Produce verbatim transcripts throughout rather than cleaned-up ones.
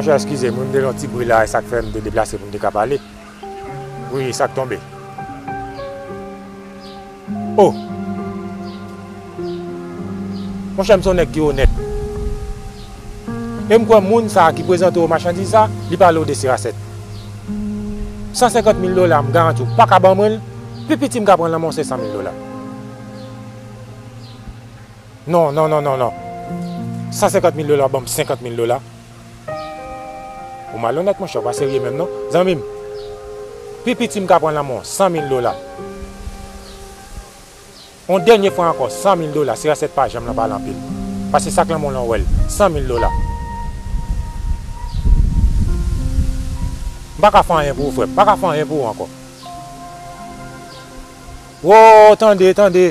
Monchè, eskize m, wi, m te gen yon ti bri la, e sa k fè m te deplase pou m te ka pale. Wi, sa k tonbe. Oh! Monchè, m se yon nèg ki onèt. E m kwè moun sa a ki prezante w machandiz sa, li pale w de Serasèt. San senkant mil dola, m garanti w pa ka ban mwen l, pi piti m ka pran l nan men w se san mil dola. Non, non, non, non, non. San senkant mil dola, ban m senkant mil dola. Ou malonèt, monchè, ou pa serye menm, non. Zanmi m, pi piti m ka pran nan men w, san mil dola. Yon dènye fwa ankò, san mil dola, Serasèt pa janm nan pale anpil. Paske sa k nan men w lan, w wè l, san mil dola. M pa ka fè anyen pou ou, frè m, m pa ka fè anyen pou ou ankò. Wo, tande, tande.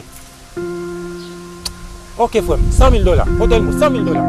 Ok, frè m, san mil dola. Kote l, san mil dola.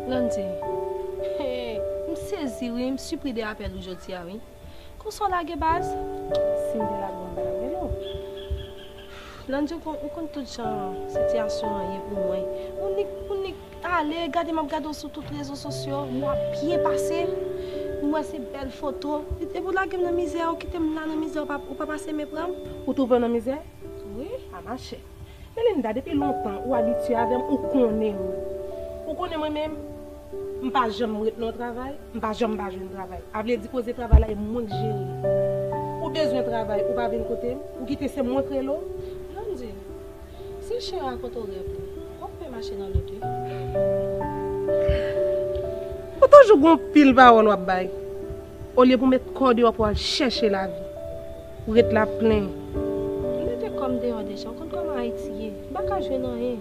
Landy, hey, m sezi wi, m sipri de apèl ou jodi a wi. Konsa w lage baz? Si m te lage w, m pa t ap rele w. Landy, ou konn, ou konn tout jan sitiyasyon an ye pou mwen. Ou nik, ou nik ale, gade m ap gade w sou tout rezo sosyo, m wè w ap byen pase. M wè se bèl foto. Epi w lage m nan mizè, ou kite m la nan mizè, ou pa, ou pa pase men pran m? Ou twouve w nan mizè? Wi. A mache. Melinda, depi lontan ou abitye avè m, ou konnen m. Ou konnen mwen menm, m pa janm ret nan yon travay, m pa janm pa jwenn travay. A vle di koze travay la e mwen k jere. Ou bezwen travay, ou pa vin kote m, ou kite se mwen k rele w. Landy, se chen rakonte w rèv li, w ap fè mache nan lòt wi. Ou toujou gon pil pawòl w ap bay. Olye pou met kò w deyò pou w al chèche lavi, ou ret la ap plenyen. M mete kò m deyò deja, ou konn kòman Ayiti ye, m pa ka jwenn anyen.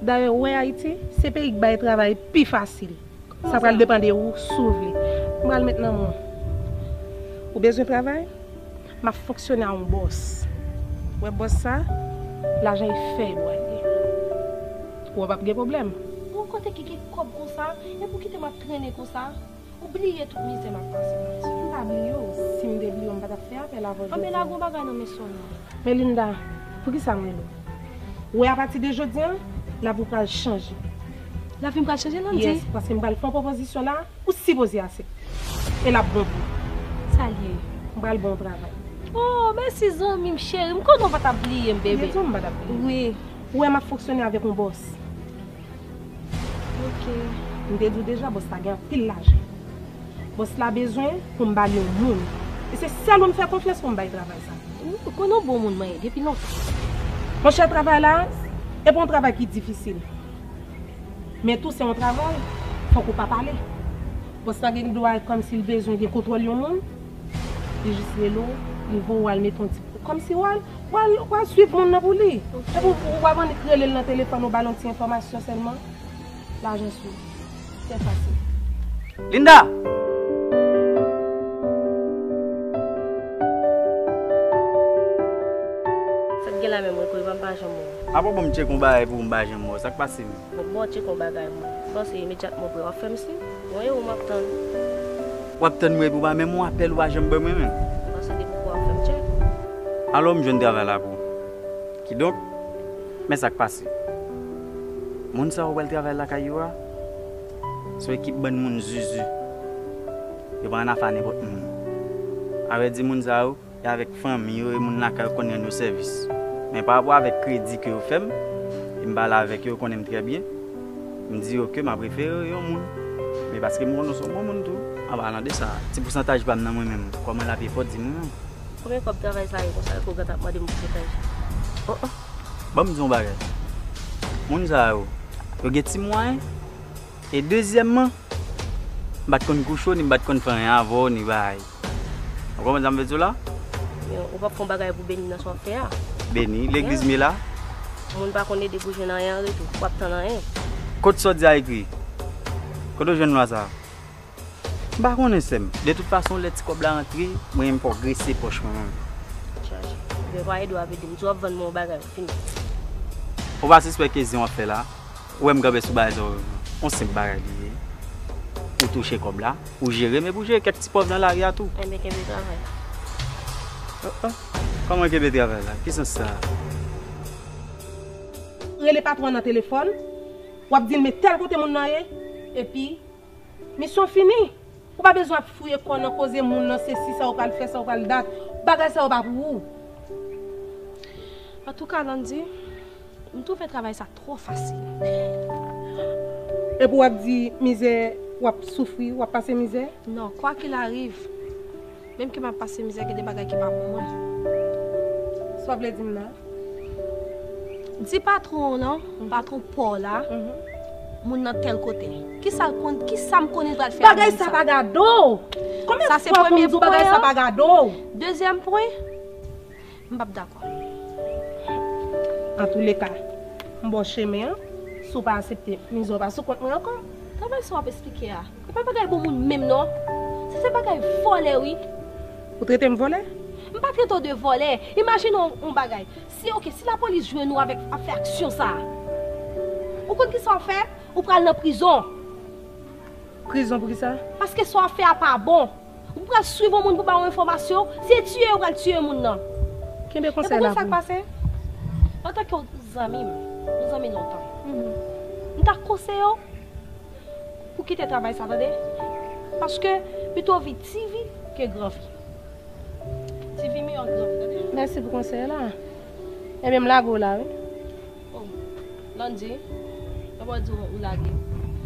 Dayè, ou wè Ayiti, se peyi k bay travay pi fasil. Sa pral depann de ou si w vle. M pral met nan men w. Ou bezwen travay? M ap fonksyone a yon bòs. Ou wè bòs sa, lajan e fèy bwa l ye. Ou wè p ap gen pwoblèm. Bon, kote ki gen kòb konsa, epi w kite m ap trennen konsa? Ou bliye tout mizè m ap pase la. Si m pa bliye w, si m te bliye w, m pa t ap fè apèl avè w jodi a. Anben, lage yon bagay nan men Sonia. Melinda, poukisa m rele w? Ou wè, apati de jodi a, lavi w pral chanje. Lavi m pral chanje, Landy? Yes, paske m pral fè yon pwopozisyon la, ou sipoze aksepte. E l ap bon pou ou. Sa l ye? M pral ba w yon travay. Oh, mèsi zanmi m cheri, m konnen w pa t ap bliye m, bebe. M te di w m pa t ap bliye w. Wi. Ou wè, m ap fonksyone avèk yon bòs. Ok. M te di w deja, bòs la gen anpil lajan. Bòs la bezwen pou m ba l yon moun. E se sèl ou m fè konfyans pou m bay travay sa. Ou konnen w bon moun mwen ye depi lontan. Monchè, travay la, e pa yon travay ki difisil. Men tou, se yon travay, fòk ou pa pale. Bòs la gen dwa kòmsi l bezwen gen kontwòl yon moun. Li jis rele w, li voye w al mete yon ti, kòmsi w al, w al, w al swiv moun nan pou li. Ok. Epi w, w ap annik rele l nan telefòn, ou ba l yon ti enfòmasyon sèlman. Lajan sou. Trè fasil. Linda! Sa k gen la menm, Rico, epa m pa janm wè w. Apa bon, m tcheke yon bagay pou ou, m pa janm wè w. Sa k pase menm? Mwen bon, tcheke yon bagay, mwen. M panse imedyatman ou prè, w ap fè m siy. Yon ewo m ap tann. W ap tann mwen epi w pa menm yon apèl ou pa janm ban mwen menm. M panse depi ou prè w ap fè m tchèk. Alò m jwenn travay la pou ou. Kidonk, men sa k pase. Moun sa yo pral travay lakay yo a, se yon ekip bann moun zuzu. Yo pa nan afa nenpòt moun. A vrè di, moun sa yo, e avèk fanmi yo e moun lakay yo konn rann yo sèvis. Men pa rapò avèk kredi ke yo fè m, e m pale avèk yo, yo konnen m trè byen, m di yo ke m ap refere yo yon moun. Men paske m konnen w se yon bon moun tou. An palan de sa, ti pousantaj pa m nan mwen menm, kòman l ap ye fò w di m wi menm. Konbyen kòb travay sa ye konsa ke w gentan ap mande m pousantaj? Oh, oh. Ban m di w yon bagay. Moun sa yo, yo gen ti mwayen. E dezyèmman, m pa t konn kouche w, ni m pa t konn fè anyen avè w, ni bay. Ou konprann sa m vle di w la? Men ou p ap fè yon bagay pou beni nan sa w ap fè a? Beni? Legliz m ye la? Moun pa konn ede pou jwenn anyen an retou. W ap tann anyen. Kot sa w di a ekri? Kote w jwenn lwa sa a? M pa konnen, sè m. De tout fason, lè ti kòb la rantre, mwen menm fò grese pòch mwen menm. Chaje. Ebyen, pa ede w ap ede m. Si w ap vann mwen yon bagay, fini. Ou pa sispèk ke zen w ap fè la? Ou wè m kanpe sou bagay sa yo. Yon senp bagay li ye. Ou touche kòb la, ou jere m, epi ou jere kèk ti pòv nan lari a tou. Enben, kenbe travay la. Oh, oh. Kòman kenbe travay la? Ki sans sa a? Rele patwon an nan telefòn, w ap di l men tèl kote moun nan ye, epi misyon fini. Ou pa bezwen ap fouye kò w nan koze moun nan, se si sa ou pral fè, sa ou pral dat. Bagay sa yo pa pou ou. Antouka, Landy, m twouve travay sa twò fasil. Epi w ap di mizè, w ap soufri, w ap pase mizè? Non, kwa kil ariv, menm ke m ap pase mizè, gen de bagay ki pa pou mwen. Sa w vle di m la? Di patwon w lan, patwon pa w la, moun nan tèl kote. Kisa l konn, kisa m konnen l pral fè ak moun sa? Bagay sa pa gade w. Konbyen fwa pou m di w bagay sa pa gade w? Dezyèm pwen, m p ap dakò. Antouleka, m ba w chemen an. Si w pa aksepte, mizè w pa sou kont mwen ankò. Travay sa w ap esplike a, e pa bagay bon moun menm non. Sa se bagay vòlè wi. Ou trete m vòlè? M pa trete w de vòlè. Imajine w yon bagay. Si, oke, si lapolis jwenn ou avèk, ap fè aksyon sa a, ou konn kisa w ap fè? Ou pral nan prizon. Prizon pou kisa? Paske sa w ap fè a pa bon. Ou pral swiv yon moun pou ba w enfòmasyon, se tiye ou pral tiye moun nan. Kenbe konsèy la pou ou. Epi w konn sa k pase? Antanke w zanmi m, nou zanmi lontan, m ta konseye w pou kite travay sa, tande? Paske pito w viv ti vi ke gran vi. Ti vi miyò ke gran vi, tande? Mèsi pou konsèy la. Ebyen, m lage w la, wi. Oh, Landy, yo pa di w ou lage m.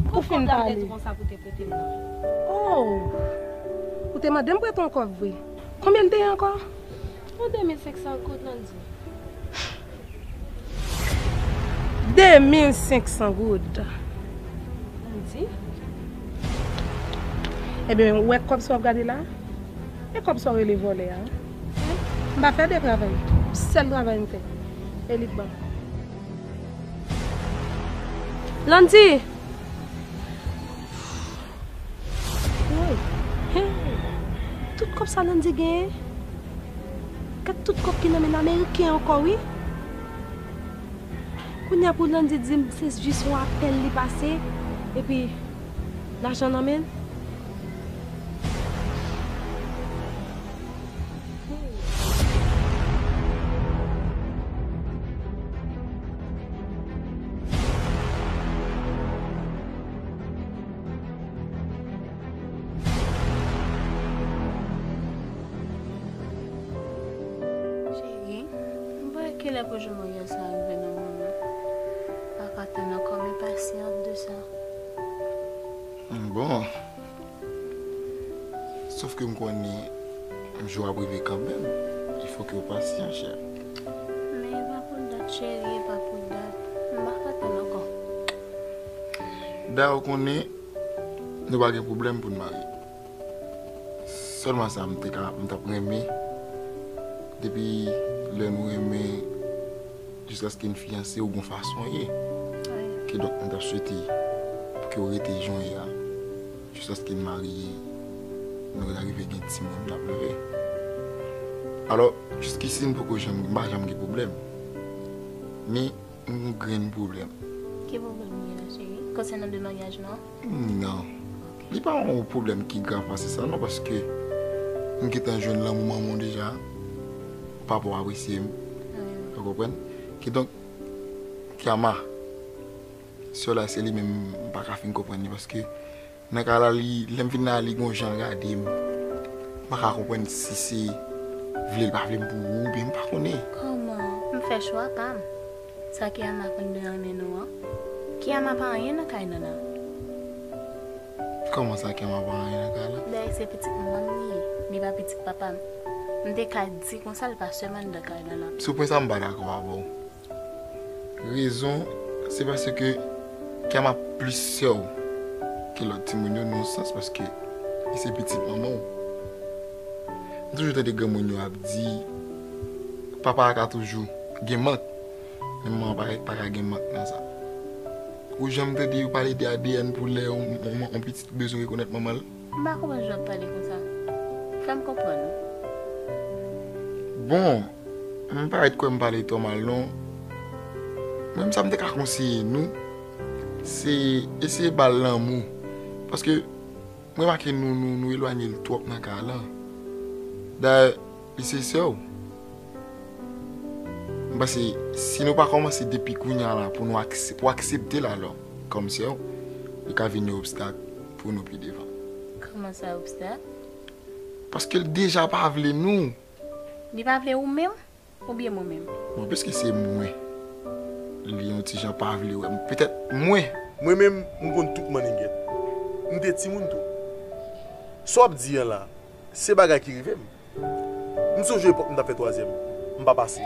Pou fin pale. Kòb la m te di w konsa pou te prete m nan? Oh, ou te mande m prete w kòb vre. Konbyen l te ye ankò? Yon de mil senk san goud, Landy. De mil senk san goud. Landy? Ebyen, ou wè kòb sa w ap gade la? E kòb sa w rele vòlè a? M pa fè de travay. Sèl travay m fè, e li k ban m. Landy! Woy! Hey! Tout kòb sa Landy genyen? Gad tout kòb ki nan men Ameriken ankò, wi! Kounye a pou Landy di m se jis yon apèl li pase, epi lajan nan men l. Cheri, m pa wè kilè pou jou maryaj sa a rive nan men w. Pa ka tann ankò, m enpasyant de sa. Bon. Sòf ke m konnen jou ap rive kanmenm. Il faut que w pasyan, chè. Men e pa pou dat, cheri, e pa pou dat. M pa ka tann ankò. Dayè, w konnen, nou pa gen pwoblèm pou n marye. Sèlman sa m te ka, m t ap renmen, depi lè nou renmen, jiskaske n fiyanse, ou gon fason w ye. Wi. Kidonk, m t ap swete pou ke w rete jan w ye a, jiskaske n marye, nou rive gen timoun n ap leve. Alò, jiskisi m poko janm, m pa janm gen pwoblèm. Men, yon grenn pwoblèm. Ki pwoblèm ou gen la, cheri? Konsènan de maryaj lan? Non. Li pa yon pwoblèm ki grav pase sa, non, paske m gentan jwenn lanmou manman w deja, papa w apresye m. Wi. Ou konprann? Kidonk, Kiama, sè w la, se li menm, m pa ka fin konprann li, paske nan ka la, li, lè m vin la, li gon jan l gade m. M pa ka konprann si se vle l pa vle m pou ou, oubyen m pa konnen. Kòman? M fè chwa pa m. Sa Kiama konn de renmen nou an? Kiama pa anyen nan kay nan la. Kòman sa, Kiama pa anyen nan kay la? Dayè, se pitit manman m li ye. Li pa pitit papa m. M te ka di konsa, li pa sèlman anndan kay nan la. Sou pwen sa, m pa dakò avè w. Rezon, se paske Kiama plis sè w ke lòt timoun yo, nan yon sans, paske li se pitit manman w. M toujou tande granmoun yo ap di, papa a ka toujou gen mank. Men manman pa, pa ka gen mank nan sa. Ou janm tande yo pale de A D N pou lè yon, yon, yon pitit bezwen rekonèt manman l? M pa konprann jan w ap pale konsa. Fè m konprann. Bon, m pa ret kwè m pale twò mal non. Mwen menm sa m te ka konseye nou, se eseye ba l lanmou. Paske m remake nou, nou, nou elwanye l twòp nan kay la. Dayè, li se sè w. M panse si nou pa kòmanse depi kounye a la pou nou aksep-, pou aksepte l alò kòm sè w, li ka vin yon obstak pou nou pi devan. Kòman sa obstak? Paske l deja pa vle nou. Li pa vle ou menm? Oubyen mwen menm? Bon, piske se mwen, li yon ti jan pa vle wè m. Petèt mwen. Mwen menm, m konn tout mannigèt. M te timoun tou. Sa w ap di an la, se bagay ki rive m. M sonje epòk m t ap fè twazyèm, m pa pase.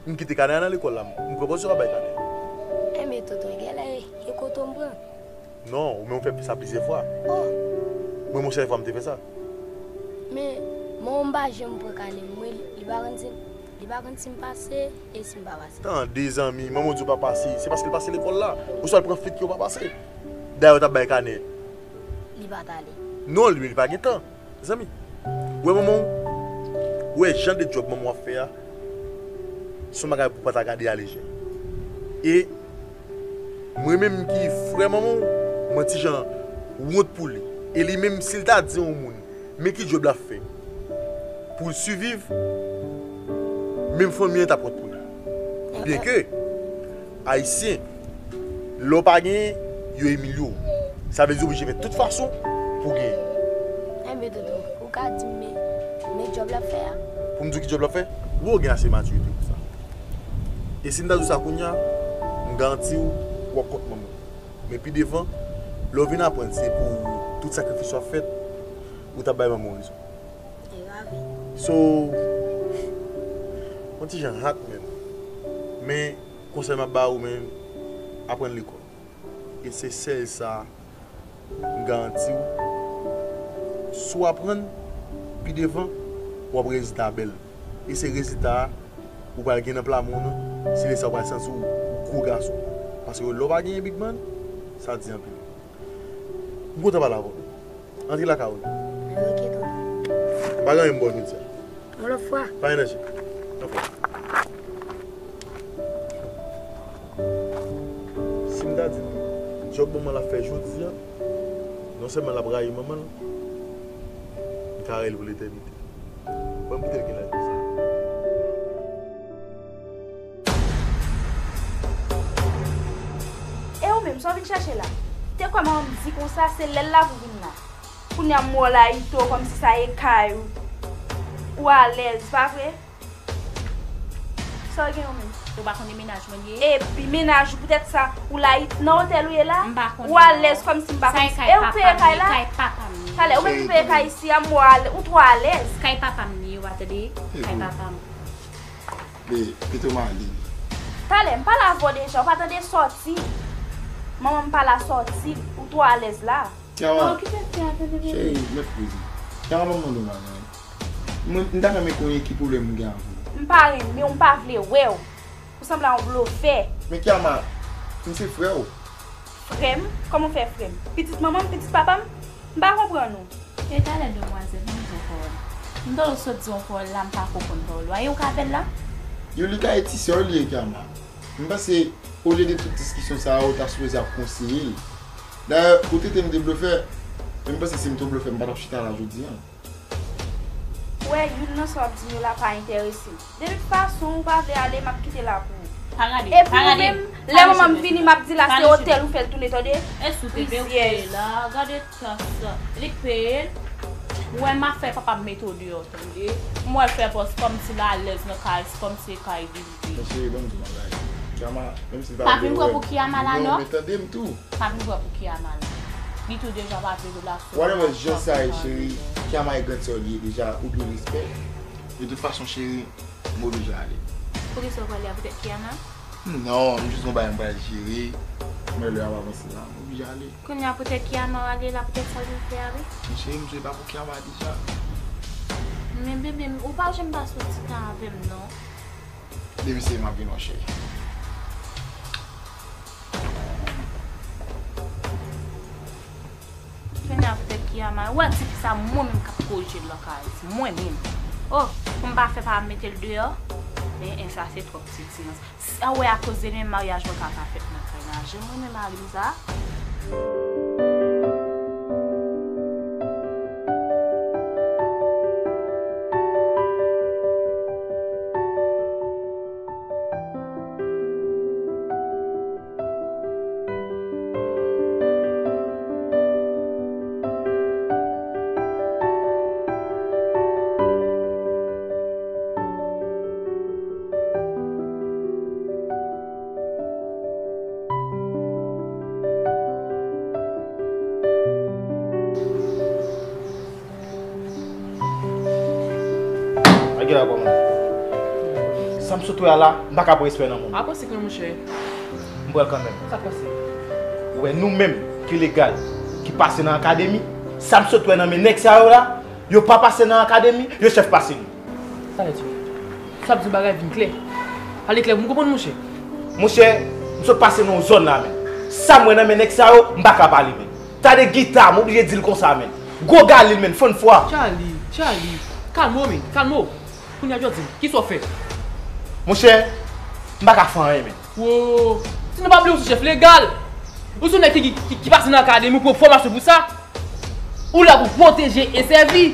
M kite kanè a nan lekòl la, m pran pòz yo pa bay kanè. Enben, tonton, genlè e kote w m pran. Non, ou menm ou fè sa plizyè fwa. Oh. Mwen, yon sèl fwa m te fè sa. Men, manman m pa janm pran kanè m, mwen, li pa konn si, li pa konn si m pase e si m pa pase. Tande, zanmi, manman w di w pa pase, se paske l pase lekòl la. Oswa l pran fit ke w pa pase. Dayè, w t ap bay kanè. Li pa t ale. Non, li, li pa gen tan. Zanmi, ou wè manman w, ou wè jan de djòb manman w ap fè a, se yon bagay pou w pa ta gade a lejè. E mwen menm ki frè manman w, mwen ti jan wont pou li. E li menm, si l ta di yon moun, men ki djòb l ap fè pou l siviv, menm fanmi an t ap wont pou li. Byenke Ayisyen, lè w pa genyen, yo imilye w. Sa vle di w oblije fè tout fason pou w genyen. Enben, tonton, ou ka di m men, men djòb l ap fè a? Pou m di w ki djòb l ap fè? Ou wè w gen ase matirite pou sa. E si m ta di w sa kounye a, m garanti w, w ap kont manman w. Men pi devan, lè w vin aprann se pou tout sakrifis w ap fèt, ou t ap bay manman w rezon. So, yon ti jan hat, men. Men, konsèy m ap ba ou, men, aprann lekòl. E se sèl sa m garanti w. Si w aprann, pi devan, w ap rezilta bèl. E se rezilta a ou pral gen nan pla men w nan, se lè sa w pral santi w gwo gason. Paske lè w pa genyen big man, sa di anpil. M kontan pale avè w. Antre lakay ou non. Ok, tonton. M pa gen anyen m ba w jodi a. Yon lòt fwa. Pa gen danje. Anfòm. Si m ta di nou, djòb manman l ap fè jodi a, non sèlman l ap rayi manman l, li ka rayi l pou letènite. Ban m kite l gen laj konsa. E ou menm, sa w vin chèche la? Te kwè manman m di konsa, se lè l la pou vin la. Kounye a m wè w la ito kòmsi sa e kay ou. Ou alèz, pa vre? Sa w gen ou menm? Ou pa konnen mennaj mwen ye? Epi mennaj ou, poutèt sa, ou la it nan otèl ou ye la? M pa konnen. Ou alèz kòmsi m pa konn. Sa e kay papa m ye, kay papa m ye. Talè, ou menm ki peye kay isi a, m wè w alè-, ou twò alèz. Kay papa m ye, w a tande? Kay papa m. Be, pito m ale. Talè, m pale avè w deja, ou pa tande sòti. Manman m pa la sòti, ou twò alèz la. Kiara, cheri, mèt poze. Kiara, ban m mande w bagay. Mwen, m ta renmen konnen ki pwoblèm m gen avè w. M pa renmen w, m pa vle wè w. Ou sanble a yon blofè. Men Kiara, m se frè w. Frè m? Kòman w fè frè m? Pitit manman m, pitit papa m? M pa konprann ou. E talè demwazèl, ban m di yon pawòl. M tande w sot di yon pawòl la, m pa ko konn pawòl ou a. E ou k avè l la? Yo, li ka e ti sè w li ye, Kiara. M panse, olye de tout diskisyon sa a, ou ta sipoze ap konseye l. Dayè, ou trete m de blofè, men m panse si m te yon blofè, m pa t ap chita la jodi a. Ou wè, youn nan sa w ap di m yo la pa enterese m. De tout fason, ou pa vle ale, m ap kite la pou ou. Pa gade, pa gade. Epi ou menm, lè manman m vini, m ap di l a se otèl ou fè l tounen, tande? E si w te vle ou peye la, gade tas sa. Li peye l. Ou wè m ap fè papa m mete w deyò, tande? M wè l fè pòz kòmsi l alèz nan kay, kòmsi se kay li li ye. Men cheri, ban m di w yon bagay. Kiara, menm si l pa vle wè m, men tande m tou. Pa vin pran pou Kiara la. Li tou deja pa vle relasyon. Whatever jan sa ye, cheri, Kiara e grandsè w li ye deja, ou dwe respè. De tout fason, cheri, m oblije ale. Poukisa w prale a poutèt Kiara? Non, m jis gon bagay m pral jere. Mwen lè a ap avanse la, m oblije ale. Kounye a poutèt Kiara w ale la, poutèt sa l vin fè a, wi. Men cheri, m sou pa pou Kiara deja. Men bebe m, ou pa janm pa soti tan avè m, non. Demen se m ap vin wè w, cheri. Kounye a poutèt Kiyama, ou wè tifi sa, mwen menm k ap korije l lakay. Mwen menm. Oh, pou m pa fè pa mete l deyò. Men, en, sa se twòp sitirans. Sa w wè akoz de li menm maryaj mwen ka pa fèt nan kay la. Jan mwen renmen mari m sa. Sa m sot wè a la, m pa ka pran respè nan moun. Apostik non, monchè. M pran l kanmenm. Sa k pase? Ou wè nou menm ki legal, ki pase nan akademi, sa m sot wè nan men nèg sa yo la, yo pa pase nan akademi, yo chèf pase nou. Sa vle di, sa ap di bagay vin klè. Pale klè pou m konprann, monchè. Monchè, m sot pase nan yon zòn la, men sa m wè nan men nèg sa yo, m pa ka pale, men. Tande gita, m oblije di l konsa, men. Gwo galil, men, fann fwa. Charlie, Charlie, kalme w, men, kalme w. Kounye a, Jodin, kisa w fè? Monchè, m pa ka fè anyen, men. Wo, si nou pa bliye, ou se chèf legal. Ou se nèg ki, ki, ki pase nan akademi, ou pran fòmasyon pou sa. Ou la pou pwoteje e sèvi.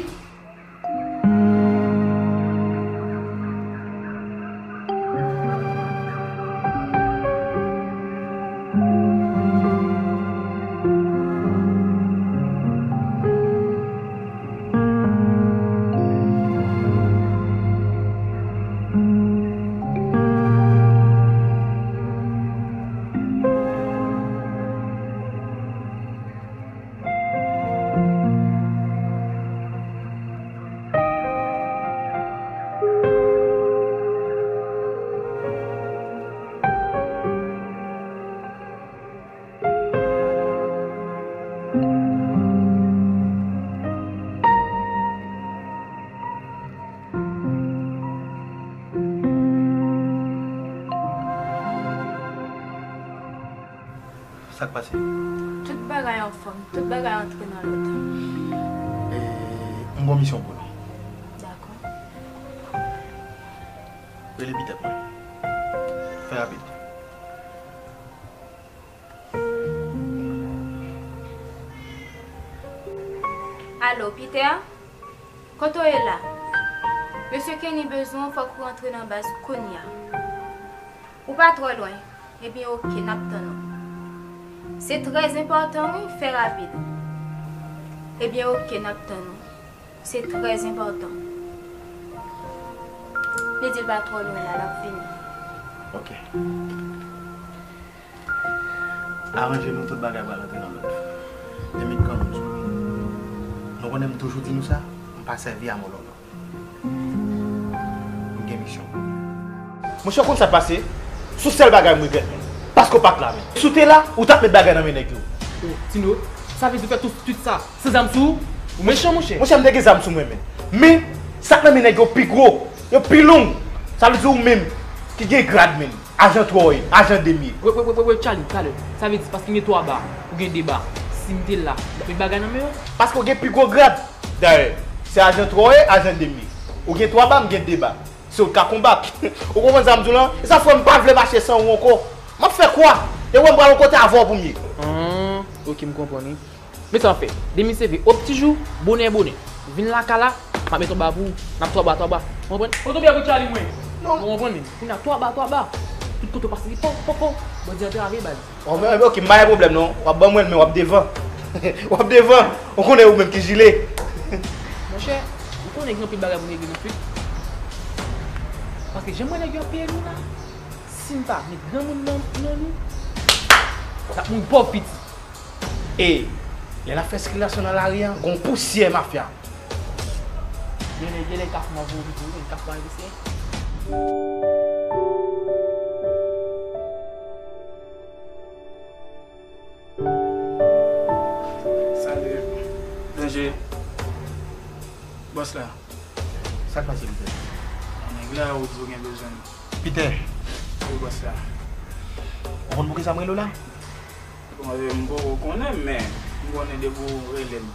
Sa k pase? Tout bagay anfòm, tout bagay antre nan lòd. E, m gon misyon pou nou. Dakò. Rele pitèt mwen. Fè rapid. Alo, Peter? Kote w ye la? Mesye Kenny bezwen w, fòk ou rantre nan baz kounye a. Ou pa twò lwen. Ebyen, oke, n ap tann ou. Se trè enpòtan, wi, fè rapid. Ebyen, oke, n ap tann ou. Se trè enpòtan. Li di l pa twò lwen la, l ap vini. Oke. Aranje nou, tout bagay pral antre nan lòd. Men met kanmenm sou li. Nou konnen m toujou di nou sa, m pa sèvi a mololo. M gen misyon pou nou. Monchè, ou konn sa k pase? Se yon sèl bagay m regrèt, men. Paske w pa t la, men. Si w te la, ou t ap met bagay nan men nèg yo. Oh, Tino, sa vle di w fè tout, tout sa san zam sou ou? Ou mechan, monchè. Monchè, m te gen zam sou mwen, men. Men, sa k nan men nèg yo pi gwo, yo pi long. Sa vle di ou menm ki gen grad, men. Ajan twa, wi, ajan demi. Wè, wè, wè, wè, wè, Charlie, talè. Sa vle di, paske m gen twa ba, ou gen de ba. Si m te la, m t ap met bagay nan men w. Paske w gen pi gwo grad. Dayè, se ajan twa, wi, ajan demi. Ou gen twa ba, m gen de ba. Se ou k ka konbat. Ou konprann sa m di w lan? E sa fè m pa vle mache san ou ankò. M ap fè kwa? E wè m pral yon kote avè w pou m ye. Ah, oke, m konprann, wi. Men sa w ap fè. Demen se vre. Op, ti jou, bonè, bonè. Vin lakay la, m ap met yon ba pou ou. N ap twa ba, twa ba. Ou konprann? Ou tonbe pou Charlie mwen. Non. Ou konprann, men. Kounye a, twa ba, twa ba. Tout kote w pase, li pò, pò, pò. Bandi antrave, baz. Bon, men, ok, m pa gen pwoblèm, non. W ap ban mwen l, men w ap devan. W ap devan. Ou konnen ou menm ki jile. Monchè, ou konnen gen anpil bagay pou regle nan fwit. Paske jan m wè nèg yo ap peye nou la, si n pa met granmoun nan, nan nou, n ap mouri pòv piti. E lè n ap fè sikilasyon nan lari a, gon pousyè mafya. Genlè, genlè kafou m ap voye pou ou, men kafou pa envesti. Salut. Danje. Bòs la. Sa k pase, Peter? Nèg la, ou di w gen bezwen m. Peter. Wi, bòs la. Ou konn poukisa m rele w la? Bon, e, m poko konnen, men M konnen depi w rele m,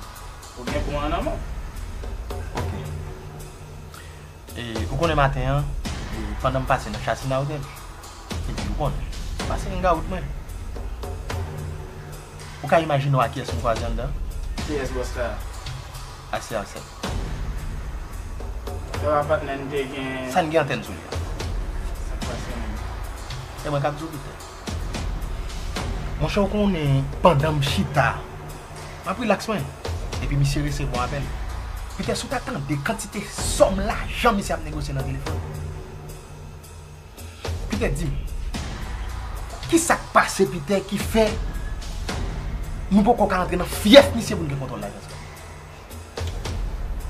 ou gen pwen an nan men w. Ok. E, ou konnen maten an, e, pandan m pase nan Chasina Hotel, epi ou konnen, m pase gen gawout mwen. Ou ka imajine w a kiyès m kwaze anndan? Kiyès bòs la? Aksè Aksè. Sa va patnè, n te gen. Sa n gen antèn sou li a? Sa k pase menm? E mwen k ap di w Pitè. Monchè, ou konnen pandan m chita, m ap rilaks mwen. Epi misye resevwa apèl. Pitè, si w ta tande kantite sòm lajan misye ap negosye nan telefòn. Pitè, di m, kisa k pase, Pitè, ki fè nou poko ka antre nan fyèf misye pou n gen kontwòl lajan sa?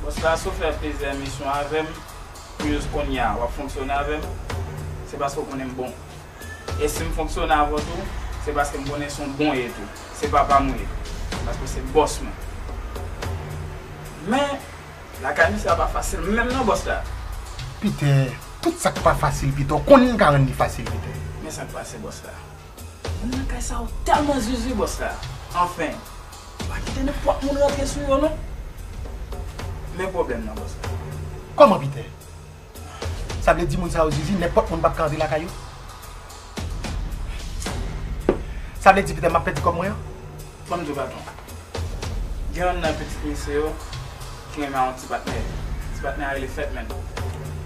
Bòs la, si w fè plizyè misyon avè m, pou jis kounye a w ap fonksyone avè m, se paske w konnen m bon. E si m fonksyone avè w tou, se paske m konnen se yon bon ye tou. Se papa m ou ye. Paske w se bòs mwen. Men, lakay misye a pa fasil menm non, bòs la. Pitè, tout sa k pa fasil, Pitè, w konnen m ka rann li fasil, Pitè. Men sa k pase, bòs la? Moun nan kay sa yo tèlman zuzu, bòs la. Anfen, pa kite nenpòt moun rantre sou yo non. Men pwoblèm nan, bòs la. Kòman, Pitè? Sa vle di moun sa yo zuzu, nenpòt moun p ap ka antre lakay yo? Sa vle di Pitè m ap pèdi kòb mwen an? Ban m di w, patwon. Gen youn nan pitit misye yo ki renmen a yon ti patnè. Ti patnè a rele Fètmenn.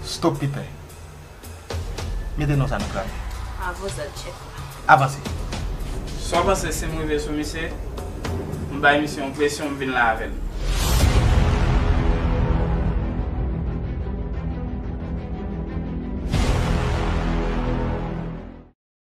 Stop, Pitè. Mete non sa nan krab. Avanse, chèf la. Avanse. Sa w panse si m rive sou misye, m bay misye yon presyon, m vin la avè l?